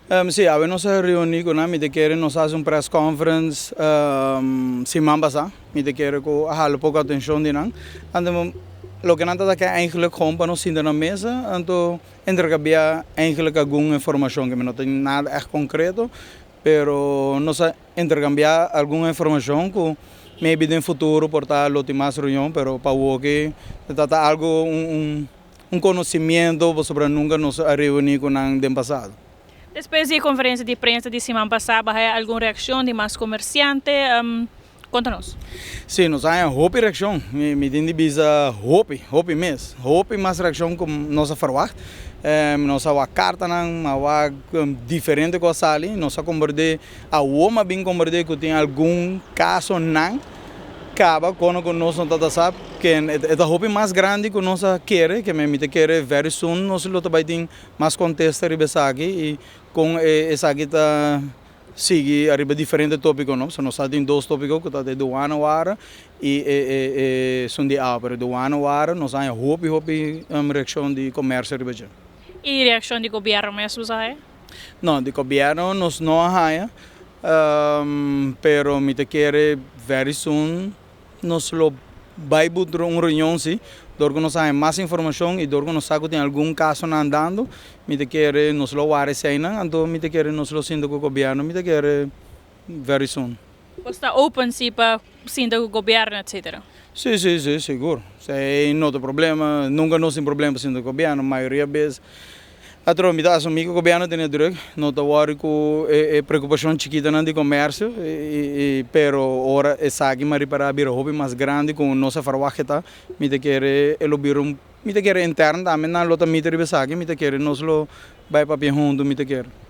Si, awe nos a reuni ku nan. Mi ta kere nos a hasi un press conference siman pasá. Mi ta kere ku a hala poko atenshon di nan. Anto loke nan ta ta ke eigenlijk gewoon pa nos sinta na mesa anto interkambiá eigenlijk algun informashon ke mi no tin nada ègt konkreto pero nos a interkambiá algun informashon ku maybe den futuro por ta lo tin mas reunion pero pa awoki ta ta algu un un conocimiento pasobra nunca nos a reuni cu nan den pasado. Despues di e conferencia di prensa di siman pasa bo haya algun reaccion di mas comerciante? Conta nos. Si, nos a haya hopi reaccion. Mi tin di bisa hopi, hopi mes. Hopi mas reaccion cu nos a verwacht. Nos a wak cartanan, a wak diferente cos sali. Nos a comprende, awo mi a bin comprende cu tin algun casonan Caba kono ku nos no ta ta sa ken e ta hopi mas grandi ku nos a kere ke mi ta kere very soon nos lo ta bai tin mas kontesta riba esaki i kon esaki ta sigui ariba diferente topiko no so nos sa tin dos topiko ku ta e duana wara i e esun di awa pero e duana wara nos a haña hopi hopi reakshon di komersio riba dje. I reakshon di gobièrnu mes bo sa haña? No, di gobièrnu nos no a haña, pero mi ta kere very soon nos lo bai butra un reunion si, dor ku nos a haña mas informashon i dor ku nos sa ku tin algun kasonan andando, mi ta kere nos lo wara eseinan, anto mi ta kere nos lo sinta ku gobièrnu, mi ta kere very soon. Bo sta open si pa sinta ku gobièrnu etcetera? Si, si, si, sigur. Esei no ta problema, nunka nos tin problema pa sinta ku gobièrnu, mayoria bes atrobe mi ta asumí ku gobièrnu tene druk, no ta wòri ku e preokupashon chikitonan di komersio, pero ora esaki mi a ripará a bira hopi mas grandi ku nos a ferwagt ke ta, mi ta kere e lo bira un, mi ta kere intern tambe nan lo ta miti riba esaki, mi ta kere nos lo bai papia huntu, mi ta kere.